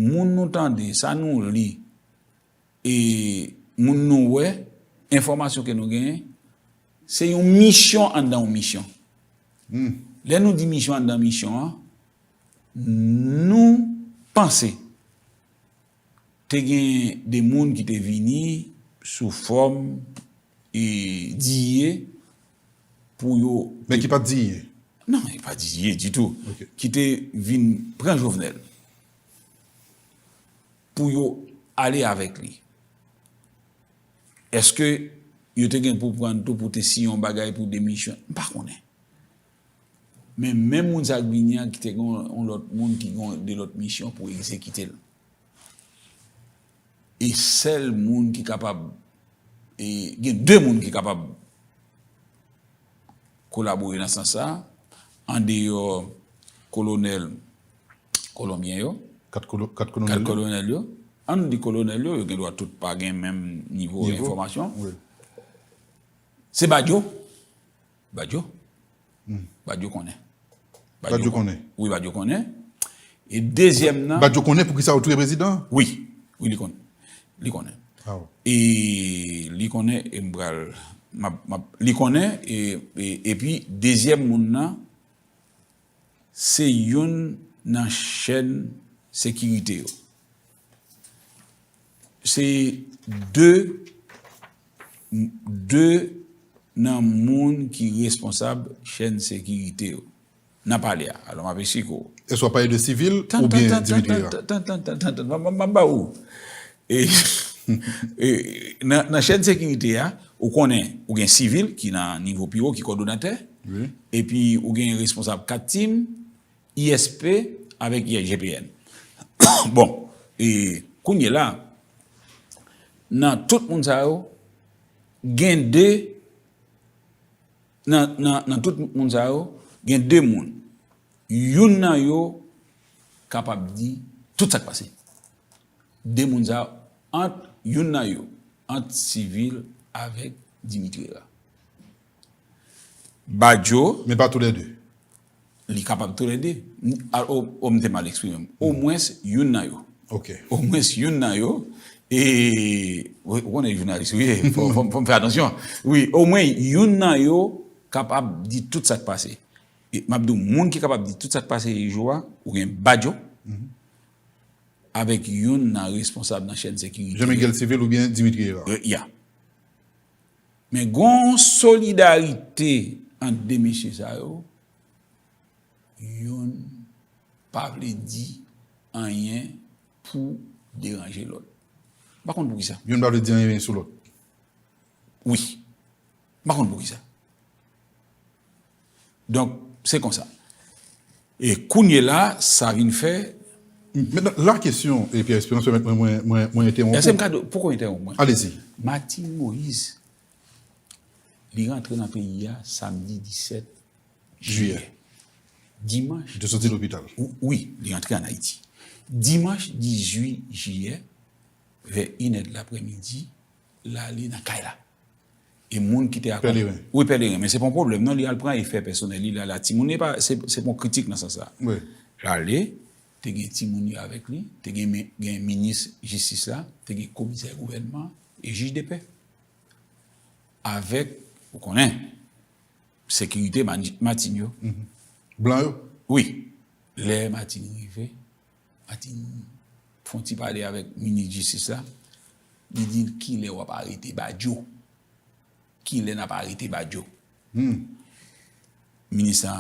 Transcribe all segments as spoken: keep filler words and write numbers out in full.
moun nou tande, sa nou li, e moun nou wè, enfòmasyon ke nou genyen, se yon misyon anndan yon misyon. Lè nou di misyon anndan misyon an, nou panse te gen de moun ki te vini sou fòm e diye pou yo. Men ki pa t diye. Non, e pa diye ditou. Ki te vin pran Jovenel pou yo ale avèk li. Èske yo te gen pou pran tou pou te siyen yon bagay pou demisyon? M pa konnen. Men menm moun sa k vini an ki te gen yon lòt moun ki gen de lòt misyon pou egzekite l. E sèl moun ki kapab, e gen de moun ki kapab kolabore nan sans sa, andeyò kolonèl kolonbyen yo, Kat kolo- kat kolonèl kat yo? Kolonèl yo, ann di kolonèl yo, yo gen dwa tout pa gen menm nivo Nivo? Enfòmasyon. Wi. Se Badio. Badio. Badio konnen. Badio konnen. Wi, Badio konnen. E dezyèm nan. Badio konnen poukisa yo touye prezidan? Wi, wi, li konnen. Li konnen. Aw. E li konnen, e m pral, m ap, m ap, li konnen, e, e, epi dezyèm moun nan, se youn nan chèn sekirite yo. Se de, de nan moun ki responsab chèn sekirite yo. Nan pale a. Alò, m ap esplike w. Èske w ap pale de sivil oubyen Dimitri Herard? Tann, tann, tann, tann, tann, m ap ba ou. E, e, nan, nan chèn sekirite a, ou konnen, ou gen sivil ki nan nivo pi wo, ki kòdonatè, Wi. Epi ou gen responsab kat tim, I S P avèk I S G P N. Bon, e kounye la, nan tout moun sa yo, gen de, nan, nan, nan tout moun sa yo, gen de moun. Youn nan yo kapab di tout sa k pase. De moun sa yo, ant youn nan yo, ant sivil avèk Dimitri Herard. Badio, Men pa toulède. Li kapab toulède. M- a- O o, m te mal eksprime m. Omwens youn nan yo. Ok. Omwens youn nan yo. E, ou ou konnen jounalis, wi, fò, fò, fò m fè atansyon. Wi, omwen youn nan yo kapab di tout sa k pase. E, m ap di w, moun ki kapab di tout sa k pase jou a, ou gen Badio, avèk youn nan responsab nan chèn sekirite. Jean Miguel Civil oubyen Dimitri Herard? Euh, ya. Men gon solidarite ant de mesye sa yo, youn pa vle di anyen pou deranje lòt. M pa konn poukisa. Youn pa vle di anyen sou lòt. Wi. M pa konn poukisa. Donk, se konsa. E kounye la, sa vin fè. Maintenant, la question, e Pierre Espérance, pèmèt mwen, mwen, mwen, mwen entèwonp Èske ou. M ka do, poko entèwonp mwen? Allez-y. Martine Moïse, li rantre nan peyi a samdi disèt jiyè. Dimanch. Li te soti lopital. Wi, li rantre ann Ayiti. Dimanch dizuit jiyè, vè inè de laprèmidi, l ale nan kay la. E moun ki te akonpanye. Pèleren. Wi, pèleren. Men se pa yon pwoblèm, non, li al pran efè pèsonèl li la, la. Timoun, e pa, se, se pa yon kritik nan sans sa. Wi. L ale, te gen timoun yo avèk li, te gen, men- gen minis jistis la, te gen komisè gouvènman e jij de pè. Avèk, ou konnen, sekirite Mani- Martine yo. Blan yo? Wi. Lè Martine rive, Martine fè yon ti pale avèk minis jistis la. Li di l, "Kilè w ap arete Badio? Kilè n ap arete Badio?" Minis la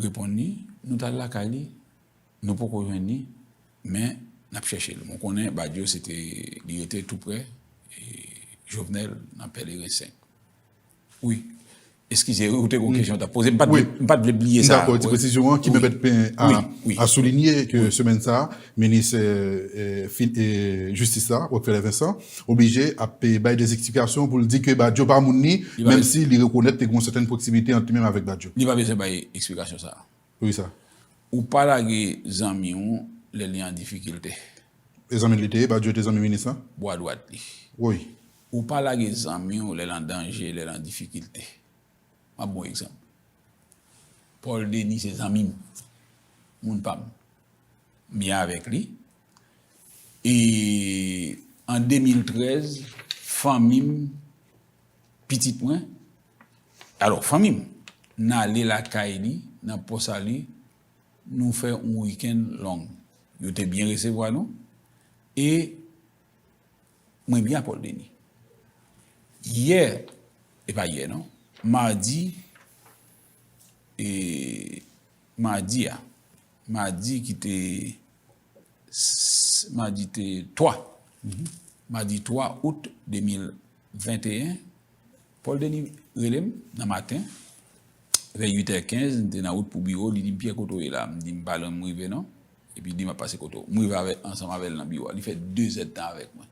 reponn li, "Nou t al lakay li, nou poko jwenn li, men n ap chèche l." Mwen konnen Badio se te, li rete tou prè, e, Jovenel nan Pèleren senk. Wi. Eskize, wi, ou te gen yon kesyon w t ap poze. M pa t vle, m pa t vle bliye sa. Dakò, ti presizyon an ki mèt pen a, a soulinye ke semèn sa a, minis, euh, euh, fin- euh, jistis la, Rockefeller Vincent, oblije ap, euh, bay de eksplikasyon pou l di ke Badio pa moun li, menm si li rekonèt te gen yon sètèn pwoksimite ant li menm avèk Badio. Li pa bezwen bay eksplikasyon sa a. Poukisa? Ou pa lage zanmi w lè li an difikilte. E zanmi li te ye, Badio te zanmi minis la? Bwa dwat li. Wi. Ou pa lage zanmi w lè l an danje, lè l an difikilte. M ap ba w egzanp. Paul Denis se zanmi m, moun pa m. M byen avèk li. E an de mil trèz, fanmi m, pitit mwen, alò, fanmi m, n ale lakay li, nan pòs a li, nou fè yon wikenn long. Yo te byen resevwa nou. E mwen byen a Paul Denis. Yè, e pa yè non, madi, e madi a, madi ki te, madi te twa, madi twa out de mil venteyen, Paul Denis rele m nan maten, vè uit è kenz, m te nan wout pou biwo, li di m, "Pyè, kote w ye la?" M di, "M pa lwen, m rive non." Epi li di, "M ap pase kote w." M rive avè, ansanm avè l nan biwo a. Li fè de zèdtan avèk mwen.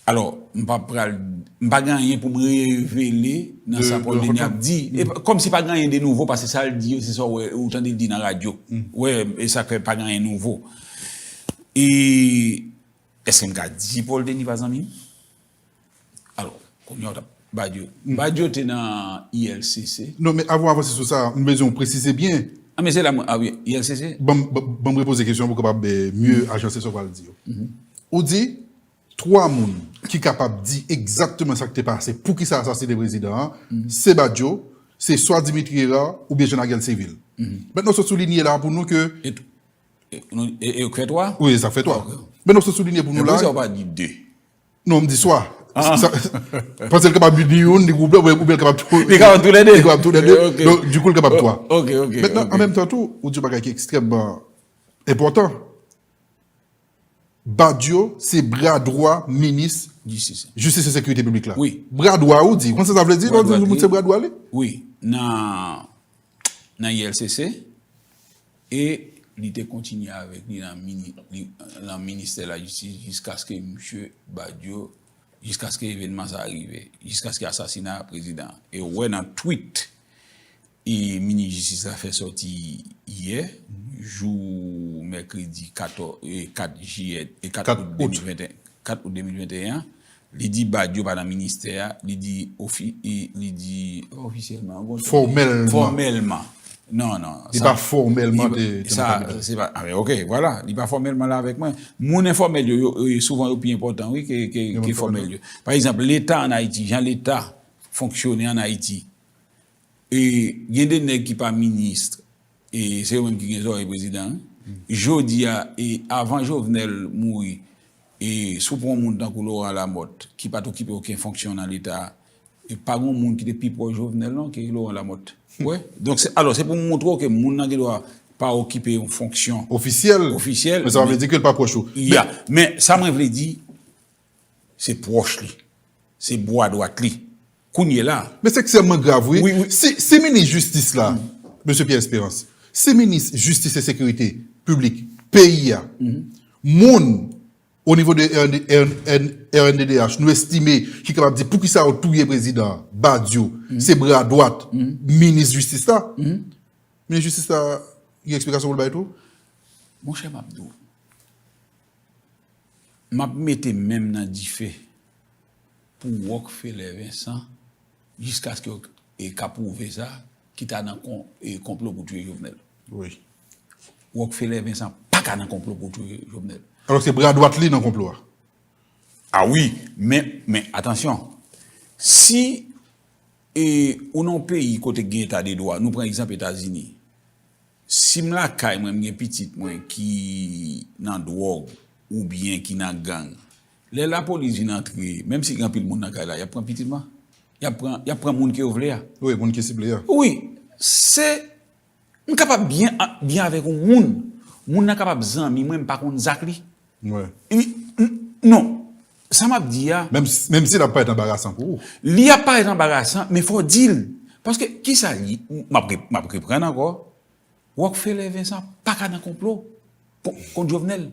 Alò, m pa pral, m pa gen anyen pou m revele nan sa Paul Denis ap di. E pa, kòmsi pa gen anyen de nouvo, paske sa l di yo, se sa w wè, ou tande l di nan radyo. Wè, e sa k fè pa gen anyen nouvo. E èske m ka di Paul Denis pa zanmi m? Alò, kounye a w t ap, Badio. Badio te nan I L C C. Non, men avan w avanse sou sa, m bezwen w presize byen. A, men se la, mwen, a wi, I L C C. Ban m, ban, ban m repoze kesyon pou w kapab, eh, mye ajanse sa w pral di yo. Ou di, twa moun ki kapab di egzakteman sa k te pase, poukisa asasinen prezidan an, se Badio, se swa Dimitri Hérard oubyen Jean Naguel Civil. Mentnan, w sot soulinye la pou nou ke E, e, e, e yo k fè twa? Wi, sa k fè twa. Ok. Men non, se soulinye pou nou la. Poukisa w pa di de? Non, m di swa. Ah. Sa, paske l kapab di youn, li gwoup la, oubyen l kapab tou. Li kapab tou lè de? Li kapab tou lè de. Ok. Donk, dikou, l kapab twa. Ok, ok, ok. Mentnan, an menm tan tou, ou di yon bagay ki ekstrèmman enpòtan. Badio se bra dwa minis jistis e sekirite piblik la. Wi. Bra dwa, ou di. Ou konn sa sa vle di lè w di yon moun se bra dwa li? Wi. Nan, nan I L C C, e li te kontinye avèk li nan mini-, li, nan ministè lajistis jiskaske misye Badio, jiskaske evènman sa a rive, jiskaske asasina prezidan an. E w wè nan tweet e minis jistis la fè sòti yè, jou mèkredi katòz, e kat jiyè, e kat out de mil venteyen, kat out de mil venteyen an, li di Badio pa nan ministè a, li di ofi-, e, li di, pa ofisyèlman, fòmèlman. Fòmèlman. Non, non. Li pa fòmèlman te, te nan kabinè. Se pa, ah, men, ok, vwala. Li pa fòmèlman la avèk mwen. Moun enfòmèl yo, yo, yo, souvan yo pi enpòtan, wi, ke, ke, ke fòmèl yo. Pa egzanp, Leta ann Ayiti, jan Leta fonksyone ann Ayiti. E gen de nèg ki pa minis, e se yo menm ki gen zòrèy prezidan an. Jodi a, e avan Jovenel mouri, e si w pran yon moun tankou Laurent Lamothe, ki pa t okipe okenn fonksyon nan Leta, e pa gen yon moun ki te pi pwòch Jovenel non ke Laurent Lamothe. Wè. Donk, se, alò, se pou m montre w ke moun nan gen dwa pa okipe yon fonksyon ofisyèl. Ofisyèl, men sa pa vle di ke l pa pwòch ou. Ya, men sa mwen vle di, se pwòch li. Se bwa dwat li. Kounye la. Men se ekstrèmman grav, wi. Wi, wi. Si, si minis jistis la, mesye Pierre Espérance, si minis jistis e sekirite piblik peyi a, moun o nivo de R N D, R N D D H, nou estime ki kapab di poukisa yo touye prezidan an, Badio, se bra dwat minis jistis la. Minis jistis la gen eksplikasyon pou l bay tou? Monchè, m ap di w, m ap mete men m nan dife pou Rockefeller Vincent jiskaske yo, e, ka pwouve sa, ki ta nan kon-, e, konplo pou touye Jovenel. Wi. Rockefeller Vincent pa ka nan konplo pou touye Jovenel. Alòske bra dwat li nan konplo a. A wi, men, men atansyon. Si, e, ou nan yon peyi kote gen eta de dwa, nou pran egzanp Etazini. Si m lakay mwen, m gen pitit mwen ki nan dwòg oubyen ki nan gang, lè lapolis vin antre, menm si gen anpil moun nan kay la, y ap pran pitit mwen. Y ap pran, y ap pran moun ke yo vle a. Wi, moun ki sible a. Wi, se, m kapab byen, byen avèk yon moun. Moun nan kapab zanmi mwen, m pa konn zak li. Wi. Li, n-, non. Sa m ap di a. Menm, menm si l ap parèt anbarasan pou ou. Li ap parèt anbarasan, men fò w di l. Paske, kisa li, m ap re-, m ap reprann ankò. Rockefeller Vincent pa ka nan konplo kon-, kont Jovenel.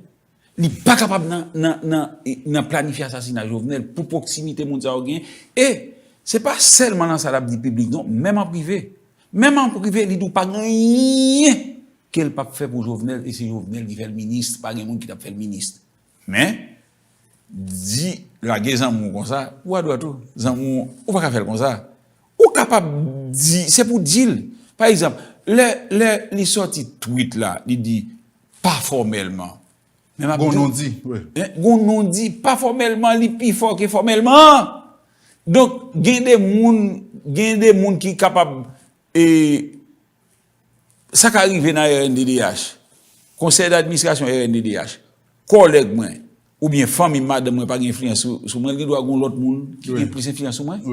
Li pa kapab nan, nan, nan, nan planifye asasina Jovenel pou pwoksimite moun sa yo gen. E se pa sèlman nan sa l ap di piblik, non, menm an prive. Menm an prive, li di w pa gen anyen ke l p ap fè pou Jovenel, e se Jovenel ki fè l minis, pa gen moun ki t ap fè l minis. Men, di, lage zanmi w konsa, ou adwat ou, zanmi w, ou pa ka fè l konsa. Ou kapab di, se pou di l. Pa egzanp, lè, lè li sòti tweet la, li di, pa fòmèlman, Men m ap di w, gon non di, pa fòmèlman, li pi fò ke fòmèlman. Donk, gen de moun, gen de moun ki kapab, e, sa ka rive nan R N D D H, konsèy d'administrasyon R N D D H, kòlèg mwen, oubyen fanmi m, madanm mwen pa gen enfliyans sou, sou mwen, li gen dwa gen lòt moun ki gen plis enfliyans sou mwen.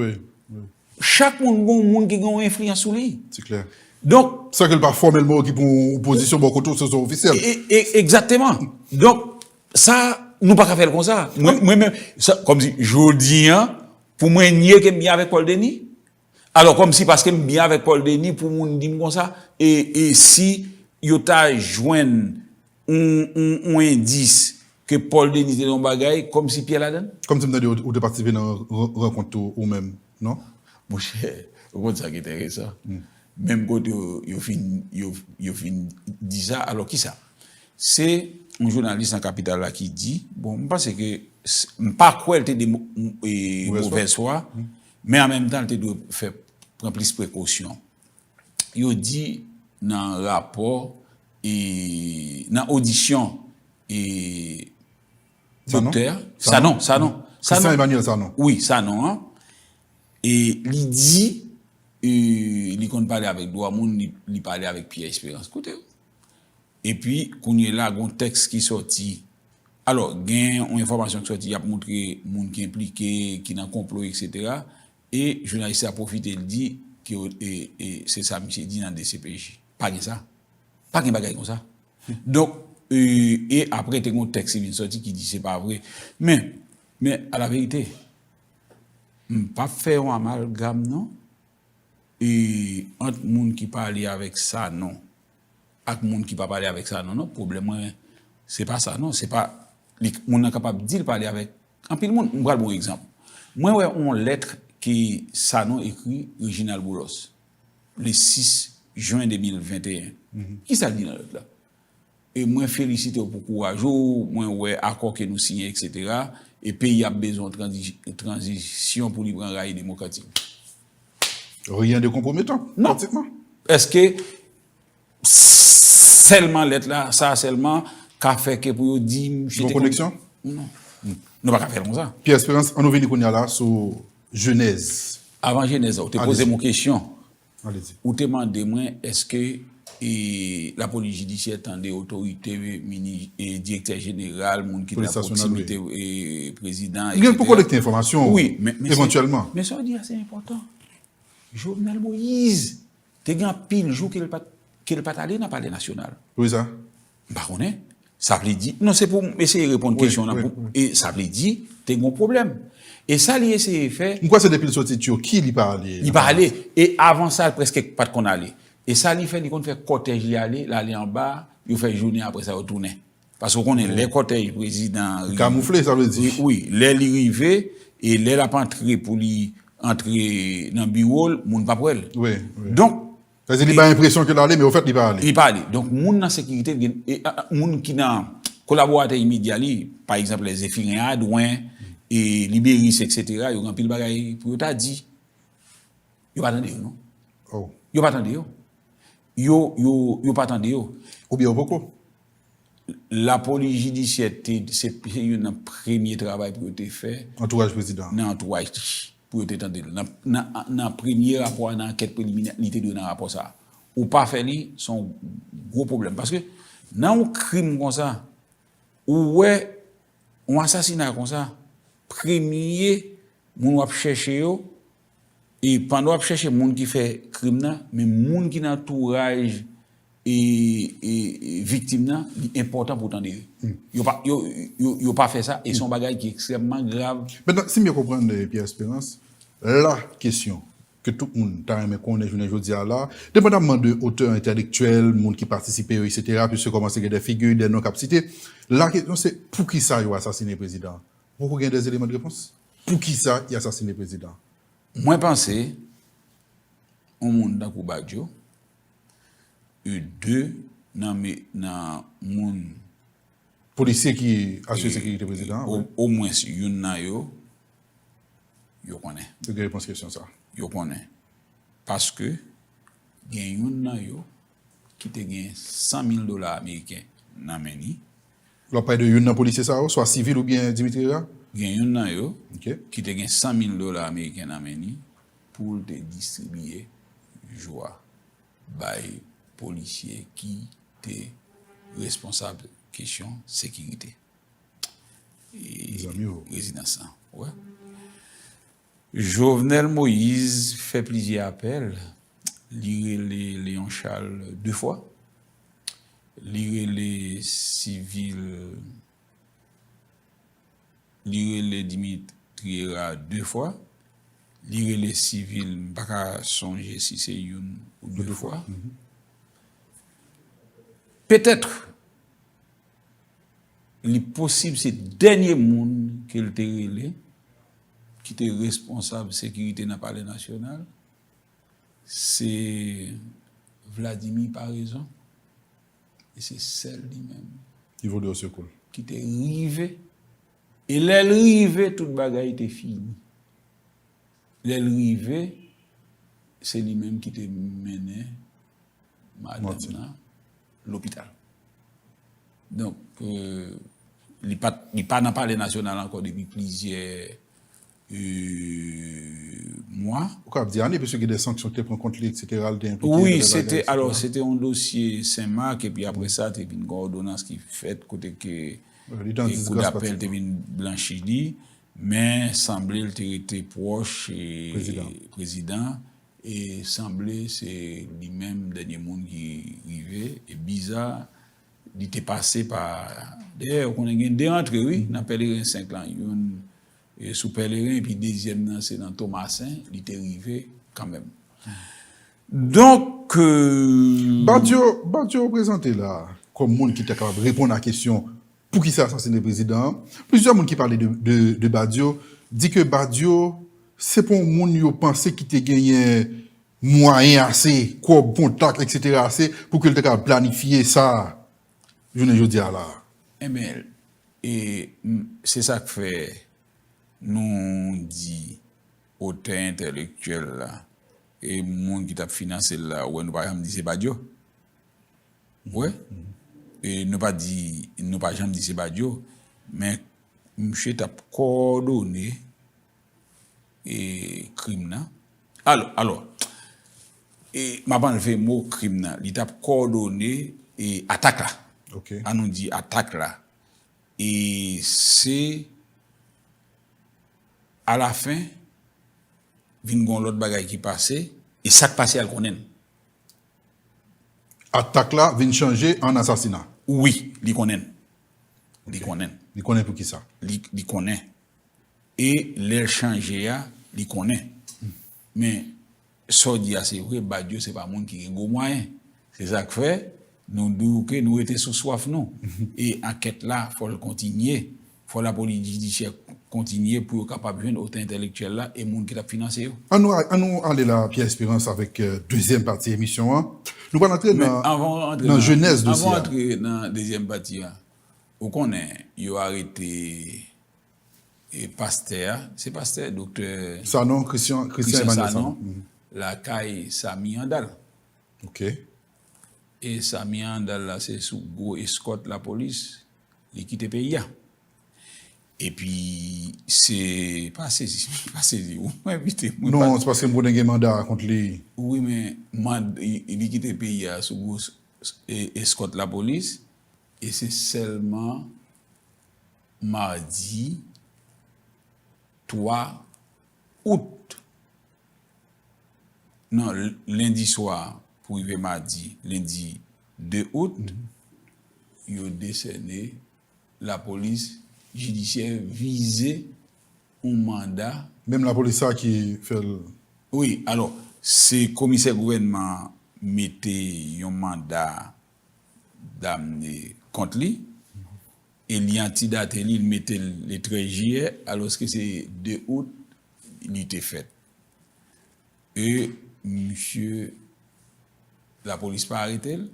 Chak moun gen yon moun ki gen yon enfliyans sou li. Se klè. Donk, san ke l pa fòmèlman okipe yon pozisyon bò kote w, se yon ofisyèl. E, e, egzakteman. Donk, sa, nou pa ka fè l konsa. Mwen, mwen menm, sa, kòmsi, jodi a, pou mwen nye ke m byen avèk Paul Denis, alò, kòmsi paske m byen avèk Paul Denis, pou moun di m konsa, e, e si yo ta jwenn yon, yon, yon endis ke Paul Denis te nan yon bagay, kòmsi Pierre ladann? Kòmsi m tande ou, ou te patisipe nan ran-, rankont ou, ou menm, non? Monchè, ou konn sa ki enteresan? Menm kote yo, yo fin, yo, yo fin di sa, alò ki sa? Se yon jounalis nan kapital la ki di, bon, m panse ke, m pa kwè l te de mo-, e, movèz fwa, men an menm tan, l te dwe fè, pran plis prekosyon. Yo di nan rapò, e, nan odisyon, e, doktè Sanon? Sanon, Sanon. Christian Emmanuel Sanon. Wi, Sanon an. E li di, e, li konn pale avèk dwa moun, li, li pale avèk Pierre Espérance. Koute, epi, kounye la, gon tèks ki sòti. Alò, gen yon enfòmasyon ki sòti, y ap montre moun ki enplike, ki nan konplo, etsetera. E jounalis la pwofite, l di ke, e, e, se sa misye di nan D C P J. Pa gen sa. Pa gen bagay konsa. Donk, e, e apre, te gon tèks ki vin sòti ki di se pa vre. Men, men, a la verite, m p ap fè yon amalgam, non. E ant moun ki pale avèk Sanon ak moun ki pa pale avèk Sanon, non, pwoblèm mwen, se pa Sanon, se pa, li, moun nan kapab di l pale avèk anpil moun. M pral ba w egzanp. Mwen wè yon lèt ke Sanon ekri Reginald Boulos, le sis jen de mil venteyen. Kisa l di nan lèt la? E mwen felisite w pou kouraj ou, mwen wè akò ke nou siyen, etsetera. E peyi ap bezwen yon tranzi-, tranzisyon pou li pran rayi demokratik. Rien de konpwometan, pratikman. Èske sèlman lèt la, sa sèlman ka fè ke pou yo di misye te konn-, koneksyon? Non. Nou pa ka fè l konsa. Pierre Espérance, ann nou vini kounye a la sou jenèz. Avan jenèz la, ou te poze m yon kesyon. Ou te mande mwen, èske, e, lapolis jidisyè tande otorite, mini-, e, direktè jeneral, moun ki nan pwoksimite, e, prezidan, etsetera. Li gen pou kolekte enfòmasyon, wi, men, men sa, evantyèlman. Men sa w di a, se enpòtan. Jovenel Moïse te gen anpil jou ke l pa t, ke l pa t ale nan Palè Nasyonal. Wi, sa. M pa konnen. Sa vle di, non, se pou m eseye reponn kesyon an, e sa vle di, te gen yon pwoblèm. E sa li eseye fè. M kwè se depi l soti Tiki li pa ale. Li pa ale. E avan sa, l prèske pa t konn ale. E sa li fè, li konn fè kòtèj li ale, l ale anba, yo fè jounen, apre sa, yo tounen. Paske w konnen, lè kòtèj prezidan an rive. Kamoufle, sa vle di. Wi, wi, lè li rive, e lè l ap antre pou li antre nan biwo l, moun p ap wè l. Wi, wi. Donk, sa vle di li bay enpresyon ke l ale, men ofèt, li pa ale. Li pa ale. Donk, moun nan sekirite, gen, e, a, a, moun ki nan kolaboratè imedya li, pa egzanp, lè Zephirin Adwen, e Liberis, etsetera, yo gen anpil bagay pou yo ta di. Yo pa tande yo, non. Yo pa tande yo. Yo, yo, yo pa tande yo. Oubyen yo poko. Lapolis jidisyè te, se, se youn nan premye travay pou yo te fè. Antouraj prezidan an. Nan antouraj li, pou yo te tande l. Nan, nan, nan premye rapò a, nan ankèt preliminè, li te dwe nan rapò sa a. Ou pa fè li, se yon gwo pwoblèm. Paske nan yon krim konsa, ou wè yon asasina konsa, premye moun w ap chèche yo, e pandan w ap chèche moun ki fè krim nan, men moun ki nan antouraj e, e, e viktim nan, li enpòtan pou w tande yo. Yo pa, yo, yo, yo pa fè sa, e se yon bagay ki ekstrèmman grav. Mentnan, si m byen konprann, eh, Pierre Espérance, la kesyon ke tout moun ta renmen konnen jounen jodi a la, depandamman de otè entèlektyèl, moun ki patisipe yo, etsetera, piske kòmanse gen de figi, de non k ap site, la kesyon se poukisa yo asasine prezidan an? Poko gen de eleman de repons? Poukisa y asasine prezidan an? Mwen panse, yon moun tankou Badio, e de nan me-, nan moun polisye ki asire sekirite prezidan an, wi. Omwens youn nan yo, yo konnen. Yo gen repons kesyon sa. Yo konnen. Paske gen youn nan yo ki te gen san mil dola ameriken nan men li, L ap pale de youn nan polisye sa yo, swa sivil oubyen Dimitri Hérard? Gen youn nan yo ki te gen san mil dola ameriken nan men li pou l te distribiye jou a bay polisye ki te responsab kesyon sekirite rezidans lan. Jovenel Moïse fè plizyè apèl. Li rele Léon Charles de fwa. Li rele sivil, li rele Dimitri Hérard de fwa. Li rele sivil, m pa ka sonje si se youn ou de fwa. Petèt, li posib se dènye moun ke l te rele, ki te responsab sekirite nan Palè Nasyonal, se Vladimir Paraison. E se sèl li menm ki voye yo sekou l. Ki te rive. E lè l rive, tout bagay te fini. Lè l rive, se li menm ki te mennen madanm nan lopital. Donk, li pa, li pa nan Palè Nasyonal ankò depi plizyè mwa. Ou kapab di ane, piske gen de sanksyon ki te pran kont li, etsetera, li te enplike nan de bagay, etsetera. Wi, se te, alò, se te yon dosye Senmak, epi apre sa, te vin gen òdonans ki fèt, kote ke Kou dapèl te vin blanchi li, men sanble l te rete pwòch prezidan, e sanble se li menm dènye moun ki rive, e biza, li te pase pa, dayè, ou konnen gen de rantre, wi, nan Pèleren senk lan, youn sou Pèleren, epi dezyèm nan se nan Tomasen, li te rive kanmenm. Donk, Badio, Badio prezante la kòm moun ki ta kapab reponn a kesyon poukisa asasine prezidan an. Plizyè moun ki pale de, de, de Badio di ke Badio se pa yon moun yo panse ki te genyen mwayen ase, kòb, kontak, etsetera ase pou ke l te ka planifye sa jounen jodi a la. Enben, e, m, se sa k fè nou di otè entèlektyèl la e moun ki t ap finanse l la, ou wè, nou pa janm di se Badio. Ou wè? E nou pa di, nou pa janm di se Badio, men misye t ap kowòdone e, krim nan. Alò, alò, e, m ap anlve mo krim nan. Li t ap kowòdone e, atak la. An nou di atak la. E se alafen, vin gen yon lòt bagay ki pase, e sa k pase a, l konnen l. Atak la vin chanje an asasina. Wi, li konnen l. Li konnen l. Li konnen poukisa. Li, li konnen. E lè l chanje a, li konnen. Men, sa w di a se vre, Badio se pa moun ki gen gwo mwayen. Se sa k fè, nou di w ke nou rete sou swaf nou. E ankèt la, fò l kontinye. Fò lapolis jidisyè kontinye pou yo kapab jwenn otè entèlektyèl la e moun ki t ap finanse yo. An nou, an nou ale la, Pierre Espérance, avèk, euh, dezyèm pati emisyon an. Nou pral antre nan, nan jenèz dosye a. Men avan w antre nan, avan w antre nan dezyèm pati a, ou konnen, yo arete e pastè a, se pastè, doktè Sanon, Christian, Christian Emmanuel Sanon, lakay Samy Handal. Ok. E Samy Handal la, se sou gwo eskòt lapolis li kite peyi a. Epi, se, pa sezi, pa sezi, ou envite mwen. Non, se paske m konnen gen manda kont li. Wi, men, mand-, li kite peyi a sou gwo s-, s-, e, eskòt lapolis, e se sèlman madi twa out, non, l-, lendi swa pou rive madi, lendi de out, yo desène lapolis jidisyè vize yon manda. Menm lapolis sa ki fè l. Wi, alò, se komisè gouvènman an mete yon manda damne kont li, e li antidate li, li mete l le trèz jiyè, alòske se de out li te fèt. E misye, lapolis pa arete l,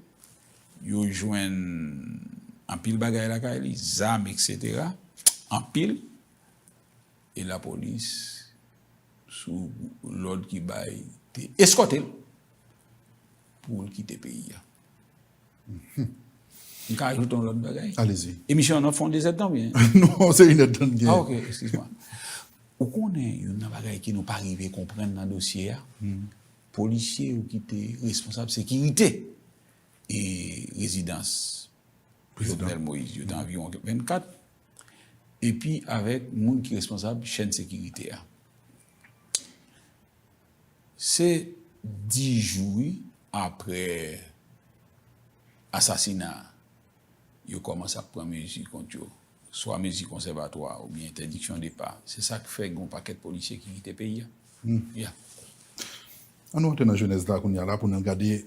yo jwenn anpil bagay lakay li, zam, etsetera, anpil, e lapolis, sou lòd ki bay, te eskòte l pou l kite peyi a. M ka ajoute yon lòt bagay? Allez-y. Emisyon an ap fè yon de zèdtan byen? Non, se inèdtan n gen. Ah, ok, excuse-moi. Ou konnen youn nan bagay ke nou pa rive konprann nan dosye a, polisye yo ki te responsab sekirite e rezidans Jovenel Moïse, yo te anviwon vennkat, epi avèk moun ki responsab chèn sekirite a. Se dis jou, wi, apre asasina a, yo kòmanse ap pran mezi kont yo, swa mezi konsèvatwa oubyen entèdiksyon depa. Se sa k fè gen yon pakèt polisye ki kite peyi a. Ya. Ann nou antre nan jenèz la kounye a la pou nou gade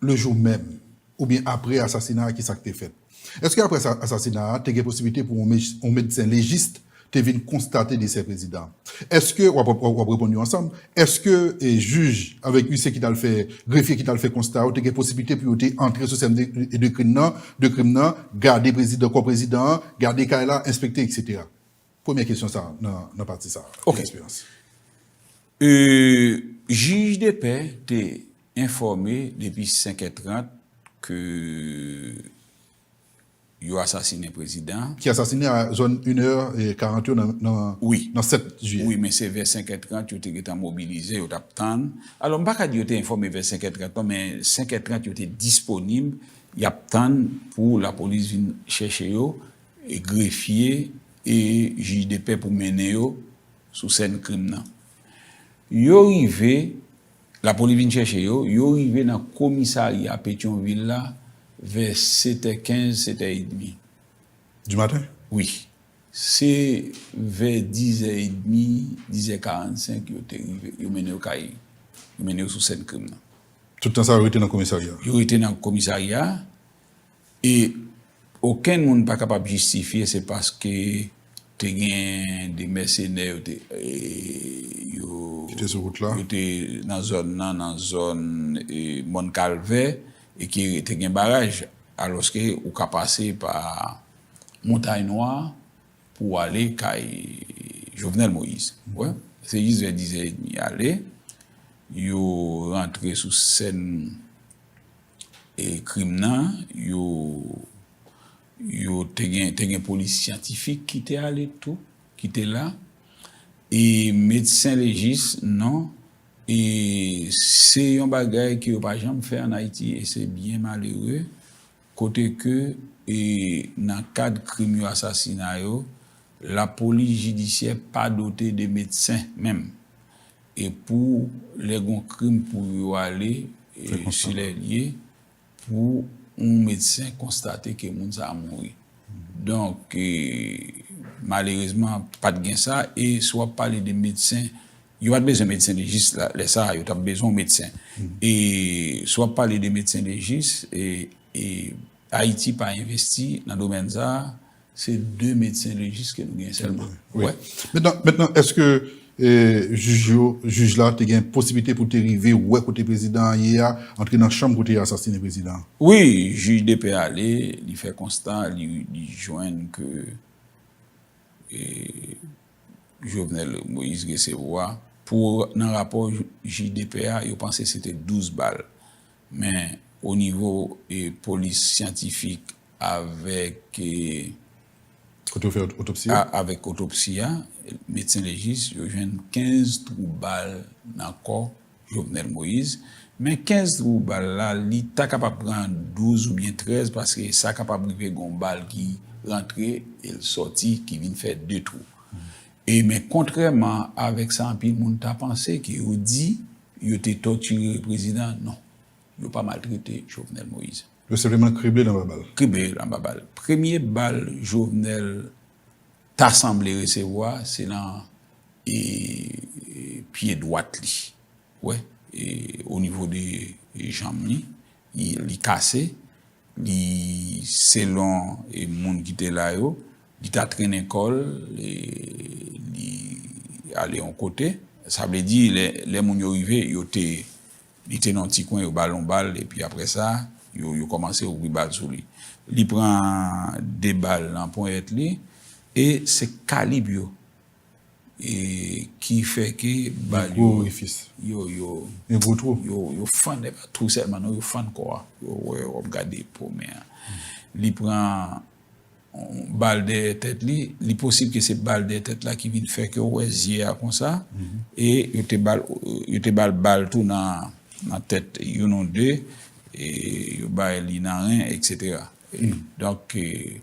le jou menm, oubyen apre asasina a, ki sa k te fèt. Èske apre asasina a, te gen posiblite pou yon medsen lejis te vin konstate desè prezidan? Èske, w ap reponn yo ansanm, èske jij avèk isye ki t al fè, grefye ki t al fè konsta yo, te gen posiblite pou yo te antre sou sèn de krim nan, de krim nan, gade prezidan, kò prezidan an, gade kay la, enspekte, etsetera? Premye kesyon sa nan pati sa. Ok. Jij de pè te enfòme depi senk è trant ke yo asasinen prezidan. Ki asasinen a zòn inè karant yo nan, nan, Wi. Nan sèt jiyè. Wi, men se vè senk è trant yo te gentan mobilize, yo t ap tann. Alò, m pa ka di yo te enfòme vè senk è trant non, men senk è trant yo te disponib, y ap tann pou lapolis vin chèche yo, e grefye e jij de pè pou mennen yo sou sèn krim nan. Yo rive, lapolis vin chèche yo, yo rive nan komisarya Petyonvil la vè sèt è kenz, sèt è edmi. Du maten? Wi. Se vè dis è edmi, dis è karannsenk yo te rive, yo mennen yo kay, yo mennen yo sou sèn krim nan. Tout tan sa yo rete nan komisarya? Yo rete nan komisarya. E okenn moun pa kapab jistifye se paske te gen de mèsenè yo te, e, yo, Ki te sou wout la? Yo te nan zòn nan, nan zòn, e, Mòn Kalvè, e ke te gen baraj, alòske ou ka pase pa Montay Nwa pou ale kay Jovenel Moïse. Wè, se jis vè dis è edmi ale, yo rantre sou sèn e krim nan, yo, yo te gen, te gen polis syantifik ki te ale tou, ki te la. E medsen lejis, non. E se yon bagay ke yo pa janm fè ann Ayiti, e se byen malere, kote ke, e, nan kad krim yo, asasina yo, lapolis jidisyè pa dote de medsen menm. E pou lè gon krim pou yo ale, e, Fè konsta. Sur les lieux, pou yon medsen konstate ke moun sa a mouri. Donk, e, malerezman, pa t gen sa, e si w ap pale de medsen, yo pa t bezwen medsen lejis la, lè sa a, yo t ap bezwen yon medsen. E si w ap pale de medsen lejis, e, e Ayiti pa envesti nan domèn sa a, se de medsen lejis ke nou gen sèlman. Wi. Mentnan, mentnan, èske, e, jij yo, jij la te gen posiblite pou te rive wè kote prezidan an ye a, antre nan chanm kote yo asasinen prezidan an? Wi, jij de pè ale, li fè konsta, li, li jwenn ke, e, Jovenel Moïse resevwa. Pou, nan rapò jij de pè a, yo panse se te douz bal. Men, o nivo, e, polis syantifik avèk, e, Kote yo fè otopsi a? A, avèk otopsi a, medsen lejis, yo jwenn kenz twou bal nan kò Jovenel Moïse. Men kenz twou bal la, li ta kapab pran douz oubyen trèz, paske sa kapab rive gon bal ki rantre e l sòti, ki vin fè de twou. E men kontrèman avèk sa anpil moun ta panse, ke yo di yo te tòtire prezidan, non. Yo pa maltrete Jovenel Moïse. Yo senpleman krible l anba bal. Krible l anba bal. Premye bal Jovenel ta sanble resevwa, se nan, e, pye dwat li. Wè, e, o nivo de janm li, li, li kase, li, selon, e, moun ki te la yo, li ta trennen kò l, e, li ale yon kote. Sa vle di, lè, lè moun yo rive, yo te, li te nan yon ti kwen, yo ba l yon bal, epi apre sa, yo, yo kòmanse ouvri bal sou li. Li pran de bal nan ponyèt li, e se kalib yo, e ki fè ke bal Gwo yo, orifis. yo, yo, Yon gwo twou. yo, yo fann, e pa twou sèlman, non, yo fann kò a. Yo, wè, w ap gade po men an. li pran yon bal dèyè tèt li, li posib ke se bal dèyè tèt la ki vin fè ke w wè zye a konsa, e yo te bal, yo te bal bal tou nan, nan tèt youn ou de, e yo bay li nan ren, etsetera. E donk, e,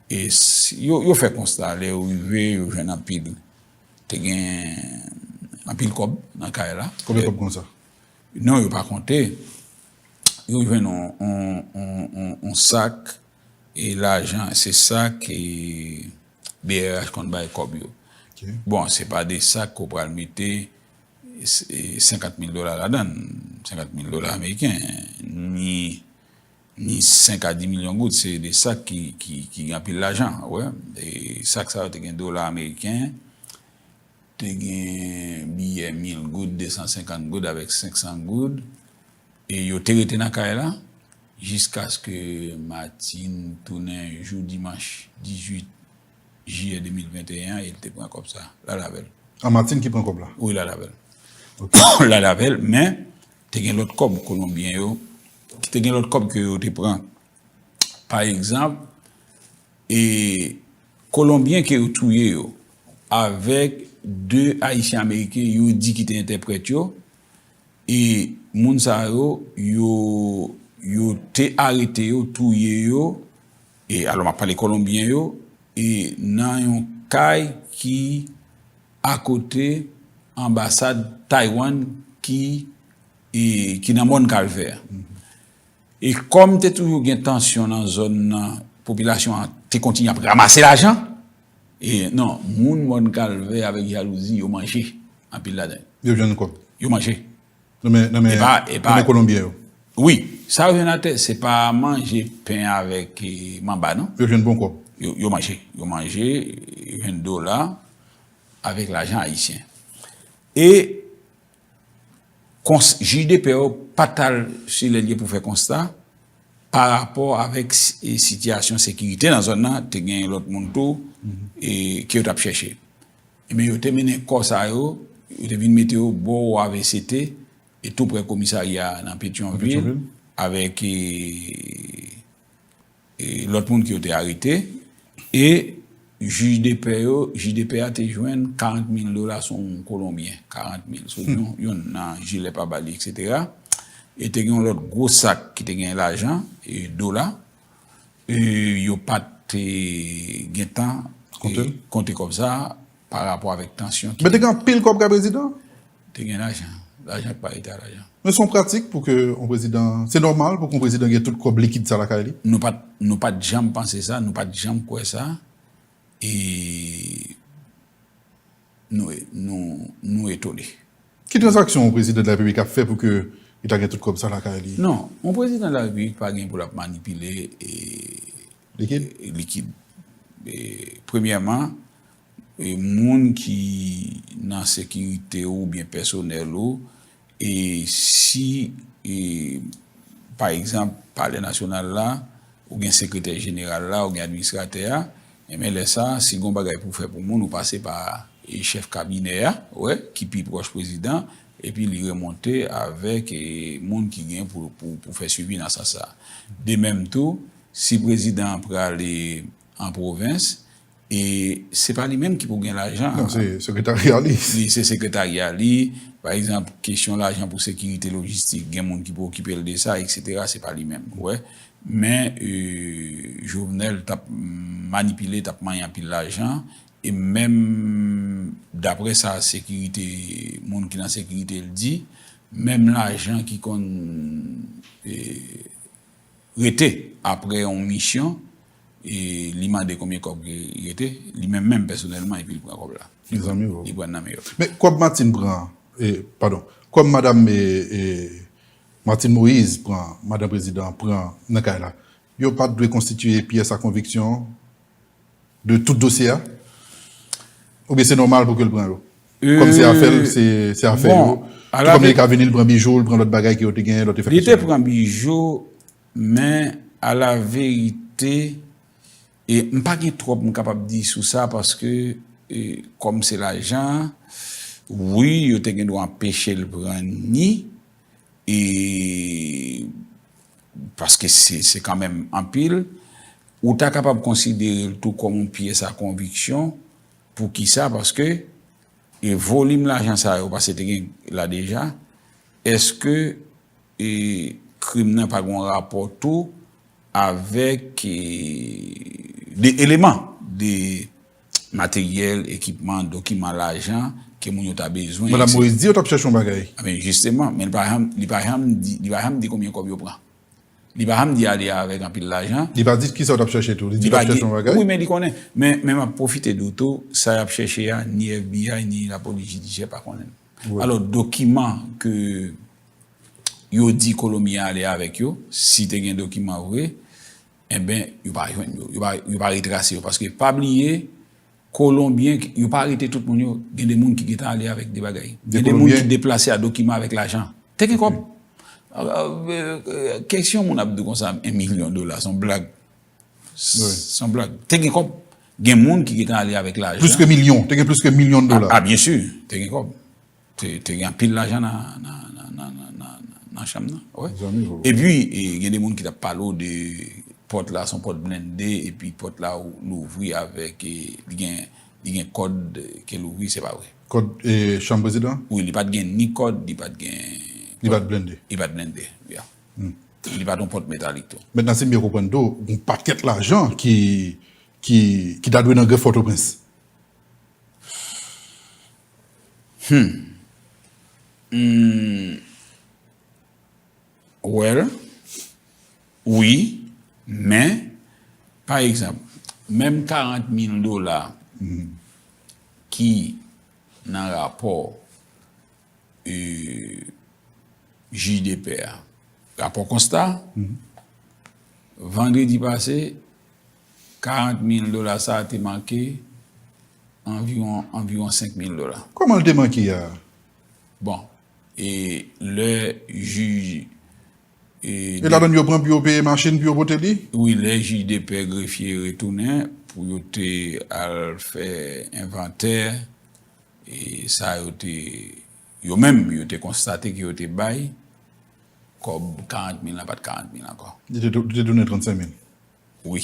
e s- yo, yo fè konsta, lè yo rive, yo jwenn anpil, te gen anpil kòb nan kay la. Konbyen kòb konsa? Non, yo pa konte. Yo jwenn on, on, on, on, on sak e lajan, se sak e B R H konn bay kòb yo. Bon, se pa de sak ke w pral mete e, senkant mil dola ladan l, senkant mil dola ameriken, ni, ni senk a dis milyon goud, se de sak ki, ki, ki gen anpil lajan, wè. E sak sa yo te gen dola ameriken, te gen biyè mil goud, de san senkant goud avèk senk san goud. E yo te rete nan kay la jiskaske Martine tounen jou dimanch dizuit jiyè de mil venteyen an, e l te pran kòb sa. L al avè l. A, Martine ki pran kòb la? Wi, l al avè l. L al avè l, men te gen lòt kòb Kolonbyen yo, te gen lòt kòb ke yo te pran. Pa egzanp, e Kolonbyen ke yo touye yo avèk de Ayisyen Ameriken yo di ki te entèprèt yo, e moun sa yo, yo, yo te arete yo, touye yo, e alò m ap pale Kolonbyen yo, e nan yon kay ki akote anbasad Taiwan ki, e, ki nan Mòn Kalvè. E kòm te toujou gen tansyon nan zòn nan, popilasyon an te kontinye ap ranmase lajan. E non, moun Mòn Kalvè avèk jalouzi, yo manje anpil ladan. Yo jwenn kòb. Yo manje. Nan men, nan men, e pa, e pa, nan men Kolonbyen yo. Wi, sa yo jwenn atè, se pa manje pen avèk, e, manba, non. Yo jwenn bon kòb. Yo, yo manje. Yo manje, yo jwenn dola avèk lajan ayisyen. E kons- jij de pè yo pa t al sou lè l ye pou fè konsta pa rapò avèk si- e sitiyasyon sekirite nan zòn nan, te gen lòt moun tou, e, ke yo t ap chèche. Ebyen, yo te mennen kò sa yo, yo te vin mete yo bò A V C T, e tou prè komisarya a nan Petyonvil, Petyonvil. Avèk, e, e, lòt moun ke yo te arete. E jij de pè yo, jij de pè a te jwenn karant mil dola sou yon Kolonbyen, karant mil, sou yon, yon nan jilè pabal li, etsetera. E te gen yon lòt gwo sak ki te gen lajan, e, dola. E, yo pa t, e, gentan, e, konte l, konte kòb sa pa rapò avèk tansyon ki Men te gen anpil kòb kay prezidan? Te gen lajan. Lajan k pa rete a lajan. Men se yon pratik pou ke yon prezidan, se nòmal pou ke yon prezidan gen tout kòb likid sa lakay li? Nou pa t, nou pa t janm panse sa, nou pa t janm kwè sa. E nou, nou, nou etone. Ki tranzaksyon yon prezidan de la repiblik ap fè pou ke li ta gen tout kòb sa lakay li? Non, yon prezidan de la repiblik pa gen pou l ap manipile, e, likid. E, likid. E, premyèman, e, moun ki nan sekirite ou oubyen pèsonèl ou, e si, e, pa egzanp, Palè Nasyonal la, ou gen sekretè jeneral la, ou gen administratè a, enben lè sa a, si gen yon bagay pou fè pou moun, ou pase pa, e, chèf kabinè a, wè, ki pi pwòch prezidan, epi li remonte avèk, e, moun ki gen pou, pou, pou fè swivi nan sans sa. De menm tou, si prezidan an prale an pwovens, e se pa li menm ki pou gen lajan. Non, se sekretarya li. Li, se sekretarya li. Pa egzanp, kesyon lajan pou sekirite lojistik, gen moun ki pou okipe l de sa, etsetera, se pa li menm, ou wè. Men, e, Jovenel t ap manipile, t ap manyen anpil lajan, e menm daprè sa sekirite, moun ki nan sekirite l di, menm lajan ki konn, e, rete apre yon misyon, e li mande konbyen kòb ki rete, li menm menm pèsonèlman, epi li pran kòb la. Li pran, li pran nan men yo. Men kòb Martine pran, e, padon, kòb madanm, e, e, Martine Moïse pran, madanm prezidan an pran nan kay la, yo pa t dwe konstitiye pyès a konviksyon de tout dosye a? Oubyen se nòmal pou ke l pran yo? Kòm se afè l, se, se afè yo. Tou kòm li ka vini, l pran bijou, l pran lòt bagay ke yo te genyen, lòt enfrastriktè. Li te pran bijou, men alaverite, e m pa gen twòp m kapab di sou sa, paske, e, kòm se lajan, wi, yo te gen dwa anpeche l pran ni, e paske se, se kanmenm anpil, ou ta kapab konsidere l tou kòm yon pyès a konviksyon. Poukisa? Paske e volim lajan sa yo, paske te gen la deja, èske e krim nan pa gen yon rapò tou avèk e de eleman, de materyèl, ekipman, dokiman, lajan ke moun yo ta bezwen, Madanm Moïse di yo t ap chèche yon bagay. Enben, jisteman, men li pa janm, li pa janm di, li pa janm di konbyen kòb yo pran. Li pa janm di ale avèk anpil lajan. Li pa di kisa yo t ap chèche tou. Li di Li l ap pa di, chèche yon bagay. Wi, men li konnen. Men, men m ap pwofite di w tou, sa y ap chèche a, ni F B I, ni lapolis jidisyè pa konnen l. Wi. Alò, dokiman ke yo di Kolonbyen ale avèk yo, si te gen dokiman vre, enben, yo pa jwenn yo. Yo pa, yo pa retrase yo. Paske pa bliye, Kolonbyen, yo pa arete tout moun yo. Gen de moun ki gentan ale avèk de bagay. De Gen de moun Kolonbyen? Ki deplase a dokiman avèk lajan. Te gen kòb. Ok. Euh, euh, kesyon moun ap di konsa, yon milyon dola, se yon blag. Wi. Se yon blag. Te gen kòb. Gen moun ki gentan ale avèk lajan. Plis ke milyon. Te gen plis ke milyon dola. Ah, ah, byen si. Te gen kòb. Te, te gen anpil lajan nan, nan, nan, nan, nan, nan, nan, nan chanm nan. Wi. Zanmi, wi. Epi, e, gen de moun ki t ap pale w de pòt la, se yon pòt blende, epi pòt la ou louvri avèk, e, li gen, li gen kòd ke l ouvri, se pa vre. Kòd, e, chanm prezidan? Wi, li pa t gen ni kòd, li pa t gen Li pa t blende? Li pa t blende, ya. Hmm. Li pa t yon pòt metalik tou. Mentnan, si m byen konprann tou, yon pakèt lajan ki, ki, ki ta dwe nan grèf Pòtoprens. Hmm. Hmm. Well, wi, men, pa egzanp, menm karant mil dola ki nan rapò, e, jij de pè a, rapò konsta, vandredi pase, karant mil dola sa a te manke anviwon, anviwon senk mil dola. Kòman l te manke a? Bon, e lè jij, e, E ladan yo pran pou yo peye machin pou yo pote li? Wi, lè jij de pè, grefye retounen pou yo te al fè envantè, e sa yo te, yo menm, yo te konstate ke yo te bay kòb karant mil lan pa t karant mil ankò. Li te, li te tounen trannsenk mil. Wi.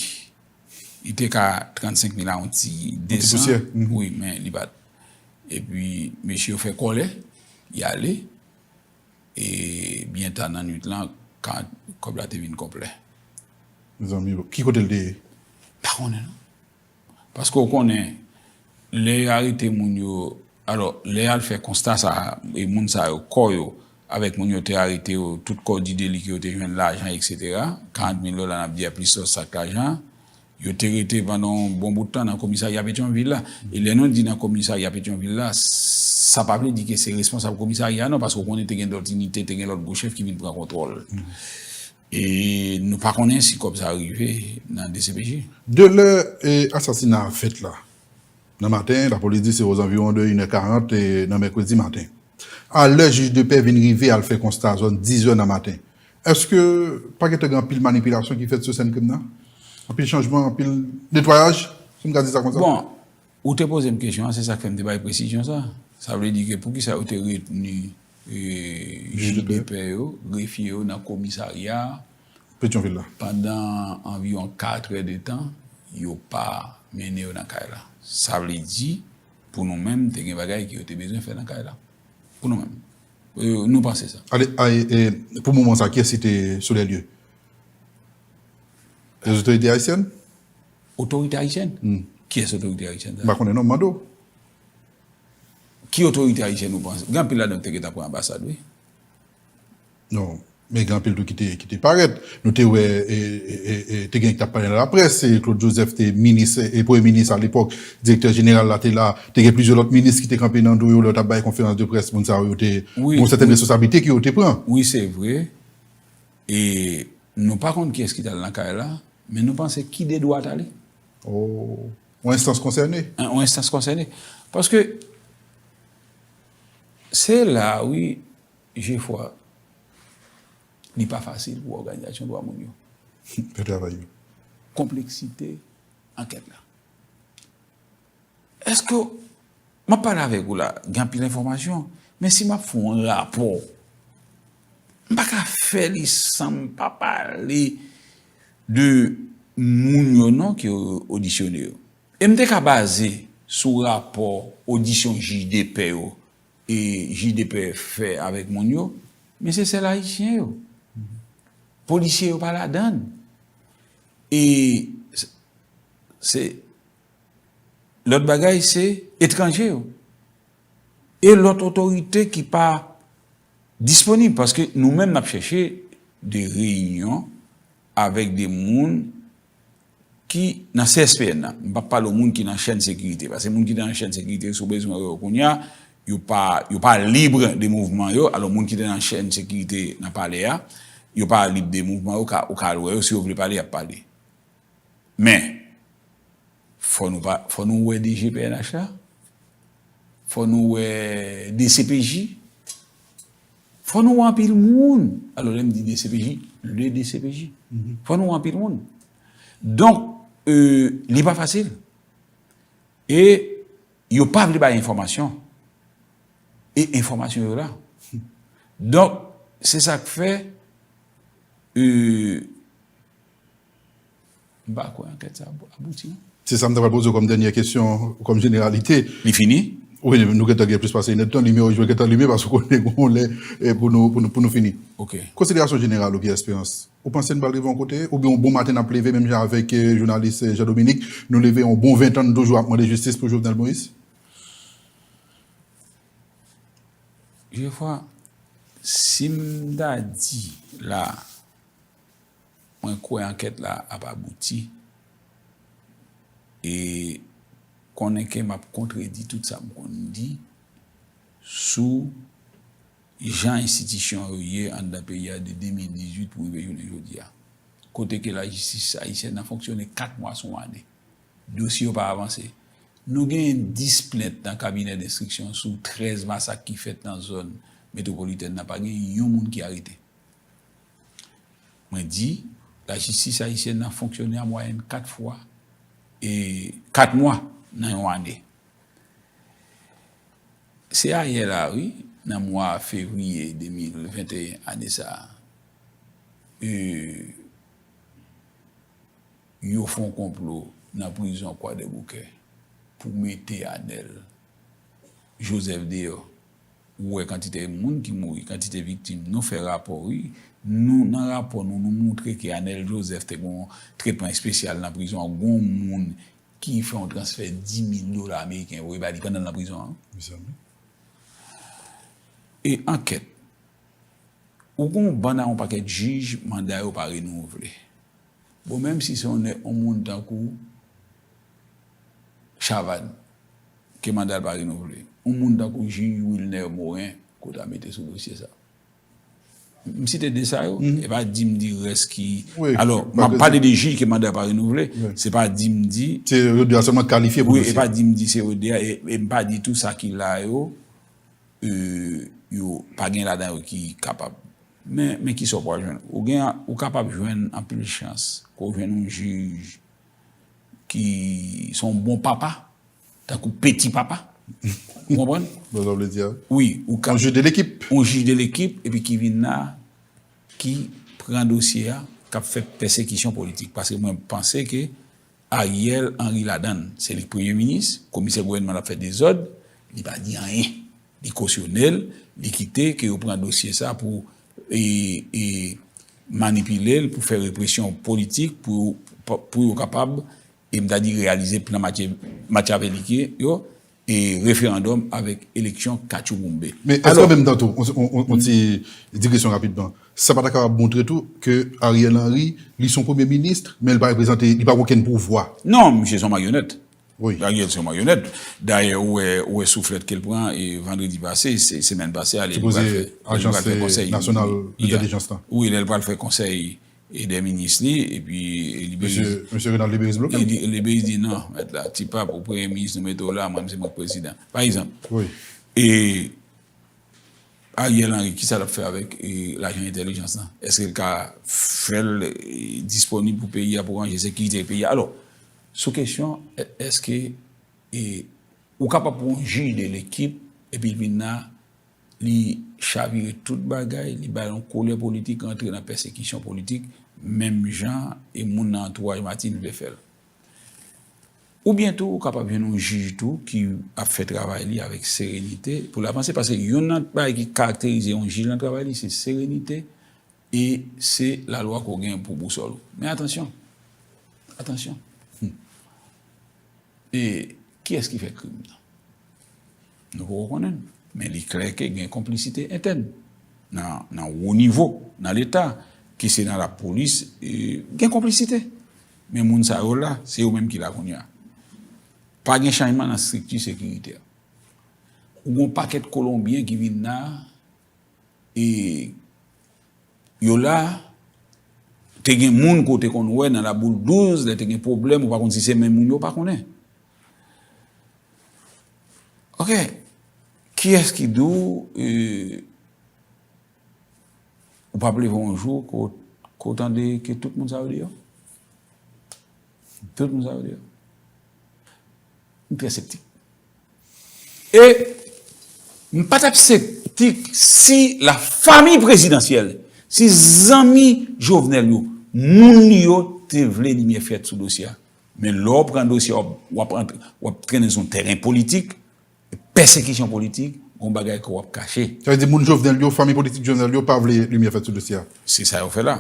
Li te ka trannsenk mil a yon ti Yon ti desan. Pousyè. Mhm. Wi, men li pa t. Epi, mesye yo fè kòlè, y ale. E byen ta nan nwit lan, ka-, kòb la te vin konplè. Mezanmi, ki kote l te ye? Pa konnen, non. Paske w konnen, lè y arete moun yo, alò, lè y al fè konsta sa a, e moun sa yo, kò yo, avèk moun yo te arete yo, tout kò di deli ke yo te jwenn lajan, etsetera, karant mil dola, n ap di a plis lòt sak lajan, yo te rete pandan yon bon bout tan nan komisarya Petyonvil la. E lè nou di nan komisarya Petyonvil la, sa pa vle di ke se responsab komisarya a non, paske w konnen te gen lòt inite, te gen lòt gwo chèf ki vin pran kontwòl. E nou pa konnen si kòb sa rive nan D C P J. De lè, e, asasina a fèt la, nan maten, lapolis di se ozanviwon de inè karant, e, nan mèkredi maten. A lè jij de pè vin rive al fè konsta a zòn dizè nan maten, èske pa gentan gen anpil manipilasyon ki fèt sou sèn krim nan? Anpil chanjman, anpil netwayaj, si m ka di sa konsa? Bon, ou te poze m kesyon an, se sa k fè m te bay presizyon sa. Sa vle di ke poukisa yo te retni, e, jij de pè yo, grefye yo nan komisarya a, Petyonvil la. Pandan anviwon kat è de tan, yo pa mennen yo nan kay la. Sa vle di, pou nou menm, te gen bagay ke yo te bezwen fè nan kay la. Pou nou menm. E, nou panse sa. Ale, a, e, e, pou moman sa, kiyès ki te sou lè lye? Lèzotorite ayisyèn? Otorite ayisyèn? Hmm. Kiyès otorite ayisyèn sa? M pa konnen non, m mande w. Ki otorite ayisyèn ou panse? Gen anpil ladan yo te gentan pran anbasad, wi. Non, men gen anpil tou ki te, ki te parèt. Nou te wè, e, e, e, e, te gen ki t ap pale nan laprès, e Claude Joseph te minis, e, premye minis alepòk, direktè jeneral la te la, te gen plizyè lòt minis ki te kanpe nan do yo lè yo t ap bay konferans de près, moun sa yo, yo te Wi, gen yon sètèn wi. Responsablite ke yo te pran. Wi, se vre. E nou pa konn kiyès ki t al nan kay la, men nou panse ki de dwa t ale. Oh, yon enstans konsène. Yon enstans konsène. Paske se la, wi, Jefwa, li pa fasil pou òganizasyon dwa moun yo. Fè travay yo. Konpleksite ankèt la. Èske, m ap pale avèk ou la, gen anpil enfòmasyon, men si m ap fè yon rapò, m pa ka fè li san m pa pale de moun yo non ki odisyone yo. E m te ka baze sou rapò odisyon jij de pè yo e jij de pè fè avèk moun yo, men se sèl ayisyen yo. Polisye yo pa ladan l. E s- se lòt bagay se etranje yo. E lòt otorite ki pa disponib, paske nou menm n ap chèche de reyinyon avèk de moun ki nan C S P N nan. M p ap pale w moun ki nan chèn sekirite, paske moun ki te nan chèn sekirite, si w bezwen wè yo kounye a, yo pa, yo pa lib de mouvman yo, alò moun ki te nan chèn sekirite nan palè a, yo pa lib de mouvman yo, ou ka al wè yo, si yo vle pale, y ap pale. Men, fò nou pa, fò nou wè D G P N H la, fò nou wè D C P J, fò nou wè anpil moun. Alò, lè m di D C P J, le D C P J. Fò nou wè anpil moun. Donk, euh, li pa fasil. E yo pa vle bay enfòmasyon. E enfòmasyon yo la. Donk, se sa k fè, euh, m pa kwè ankèt sa abouti, non. Se sa m ta pral poze w kòm dènyè kesyon, kòm jeneralite. Li fini? Wi, nou gentan gen plis pase inèdtan, limyè yo gentan limen, paske w konnen gen yon lè, eh, pou nou, pou nou, pou nou fini. Ok. Konsiderasyon jeneral ou, Pierre Espérance, ou panse n pral rive yon kote, oubyen yon bon maten n ap leve, menm jan avèk, eh, jounalis, eh, Jean Dominique, nou leve yon bon ven tan, n toujou ap mande jistis pou Jovenel Moïse? Jefwa, si m ta di la, mwen kwè ankèt la ap abouti, e konnen ke m ap kontredi tout sa m konn di sou jan enstitisyon yo ye anndan peyi a de de mil dizuit pou rive jounen jodi a. Kote ke lajistis ayisyèn nan fonksyone kat mwa sou ane. Dosye yo pa avanse. Nou genyen dis plent nan kabinè denstriksyon sou trèz masak ki fèt nan zòn metwopolitèn nan. Pa gen yon moun ki arete. Mwen di, lajistis ayisyèn nan fonksyone an mwayèn kat fwa, e kat mwa nan yon ane. Se ayè la, wi, nan mwa fevriye de mil venteyen ane sa a, e, yo fè yon konplo nan prizon Kwadèboukè pou mete Anèl Joseph deyò. Ou wè kantite moun ki mouri, kantite viktim. Nou fè rapò, wi. Nou, nan rapò nou, nou moutre ke Anèl Joseph te gen yon tretman espesyal nan prizon an. Gen yon moun ki fè yon transfè dis mil dola ameriken, yo ba li pandan l nan prizon an. Mezanmi. E ankèt. Ou gen yon bann a yon pakèt jij, manda yo pa renouvle. Bon, menm si se yon nèg, yon moun tankou Chavannes, ke manda l pa renouvle. Yon moun tankou jij Wilner Morin, ke w ta mete sou dosye sa. M site de sa yo, e pa di m di rès ki. Wi, alò, m ap pale de jij ke manda pa renouvle, se pa di m di. Se yo de a sèlman kalifye pou dosye. Wi, e pa di m di se yo de a, e, e m pa di tou sa ki la yo, e, yo pa gen ladan yo ki kapab. Men, men kisa w pral jwenn? Ou gen, ou kapab jwenn anpil chans, ke w jwenn yon jij ki se yon bon papa, tankou Petit Papa. Ou konprann? Bon, sa vle di a. Wi, ou ka. Yon jij de lekip. Yon jij de lekip, epi ki vin la, ki pran dosye a, k ap fè pèsekisyon politik. Paske mwen panse ke Ariel Henry ladan l. Se li k premye minis, komisè gouvènman l ap fè dezòd, li pa di anyen. Li kosyone l, li kite ke yo pran dosye sa pou, e, e, manipile l, pou fè represyon politik, pou, pou yo kapab, e m ta di, reyalize plan Matye-, Matyavelike yo, e referandòm avèk eleksyon katchouboumbe. Men èske an menm tan tou, on, on, on, on ti digresyon rapidman, sa pa ta kapab montre tou ke Ariel Henry, li se yon premye minis, men li pa reprezante, li pa gen okenn pouvwa? Non, misye se yon maryonèt. Wi. Ariel se yon maryonèt. Dayè, ou wè, ou wè souflèt ke l pran, e vandredi pase, se, semèn pase a, lè li pral fè, lè li pral fè konsèy. Ajans nasyonal dentèlijans lan. Wi, lè li pral fè konsèy e dè minis li, epi, e li Mesye, Mesye Renald Libérus bloke l. Li di, Libérus di, "Non, mèt la, ti pap, ou premye minis, nou mete w la, mwen, se mwen k prezidan." Pa egzanp. Wi. E Ariel Henry, kisa l ap fè avèk, e, lajan entèlijans lan? Èske l ka fè l, e, disponib pou peyi a, pou ranje sekirite peyi a? Alò, sou kesyon, è-, èske, e, ou kapab pran yon jij de lekip, epi l vin la, li chavire tout bagay, li bay yon kolè politik, rantre nan pèsekisyon politik, menm jan e moun nan antouraj Martine vle fè l. Oubyen tou, ou kapab jwenn yon jij tou ki ap fè travay li avèk serenite pou l avanse, paske youn nan bagay ki karakterize yon jij nan travay li, se serenite e se lalwa ke w gen pou bousòl ou. Men atansyon, atansyon. Hmm. E kiyès ki fè krim nan? Nou poko konnen l. Men li klè ke gen konplisite entèn nan, nan wo nivo, nan Leta, ke se nan lapolis, e, gen konplisite. Men moun sa yo la, se yo menm ki la kounye a. Pa gen chanjman nan estrikti sekirite a. Ou gen yon pakèt Kolonbyen ki vin la, e yo la, te gen moun ke w te konn wè nan Laboul douz, lè te gen pwoblèm, ou pa konn si se menm moun yo, ou pa konnen. Ok. Kiyès ki di w, e, ou p ap leve yon jou ke w, ke w tande ke tout moun sa yo deyò? Tout moun sa yo deyò. M trè septik. E m pa t ap septik si lafanmi prezidansyèl, si zanmi Jovenel yo, moun li yo te vle limyè fèt sou dosye a. Men lè w pran dosye a, w ap, w ap antre, w ap trennen sou yon tèren politik, pèsekisyon politik, gon bagay ke w ap kache. Sa vle di moun Jovenel yo, fanmi politik Jovenel yo pa vle limyè fèt sou dosye a? Se sa yo fè la.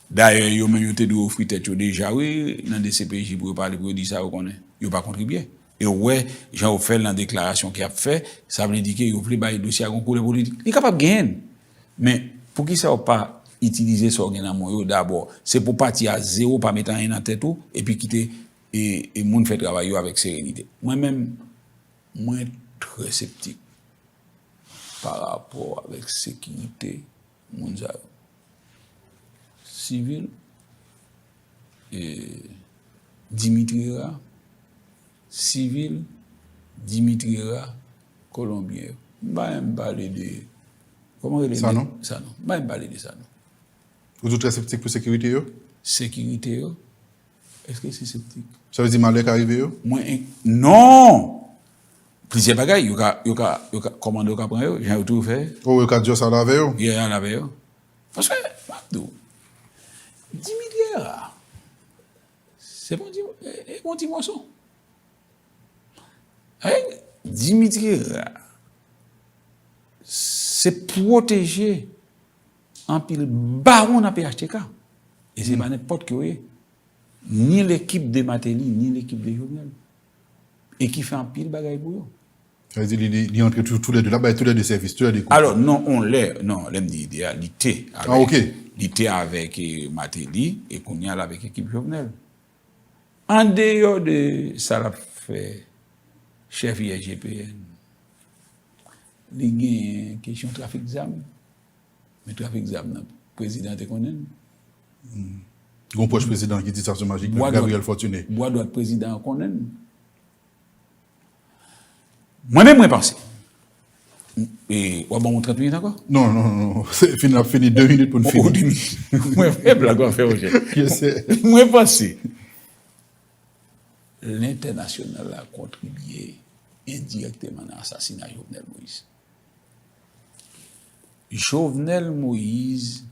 Dayè, yo menm yo te dwe ofri tèt yo deja, wi, nan D C P J pou yo pale, pou yo di sa yo konnen. Yo pa kontribye. E w wè, jan yo fè l nan deklarasyon ke y ap fè, sa vle di ke yo vle bay dosye a yon koulè politik. Li kapab genyen l. Men, poukisa w pa itilize sa w gen nan men w yo dabò? Se pou pati a zewo, pa met anyen nan tèt ou, epi kite, e, e moun fè travay yo avèk serenite. Mwen menm, mwen trè septik pa rapò avèk sekirite moun sa yo. Sivil, e, Dimitri Herard, sivil, Dimitri Herard, Kolonbyen yo. M pa menm pale de, kòman rele? Sanon? Sanon. M pa menm pale de Sanon. Ou di w trè septik pou sekirite yo? Sekirite yo. Èske se septik? Sa vle di malè ka rive yo? Mwen, en-, non! Plizyè bagay, yo ka, yo ka, yo ka, kòmando ka pran yo, jan yo toujou fè. Oh, yo ka di yo sa lave yo? Yo, yo lave yo. Paske, m ap di w, Dimitri Herard, se bon ti, e, e bon ti mòso. Hey, Dimitri Herard, se pwoteje anpil bawon nan P H T K. E se pa nenpòt ki yo ye. Ni lekip de Martelly, ni lekip de Jovenel. E ki fè anpil bagay pou yo. Sa vle di li, li, li antre tou, toulède, l ap bay toulède sèvis, toulède kou. Alò, non, on lè, non, lè m di li te a, li te avèk, ah, ok, li te avèk, e, Martelly, e kounye a l avèk ekip Jovenel. Andeyò de sa l ap fè chèf I S G P N, li gen kesyon trafik zam. Men trafik zam nan, prezidan te konnen l. Hmm. Gon pwòch prezidan ki di sa sou Magik, Gabriel Fortuné. Bwa dwat prezidan an konnen l. Mwen menm, mwen panse. E, w ap ban mwen trant minit ankò? Non, non, non. Se fini, l ap fini de minit pou n fini. Ou, ou di m, mwen fè blag w ap fè, monchè. Je sais. Mwen panse lentènasyonal la kontribye endirèkteman nan asasina Jovenel Moïse. Jovenel Moïse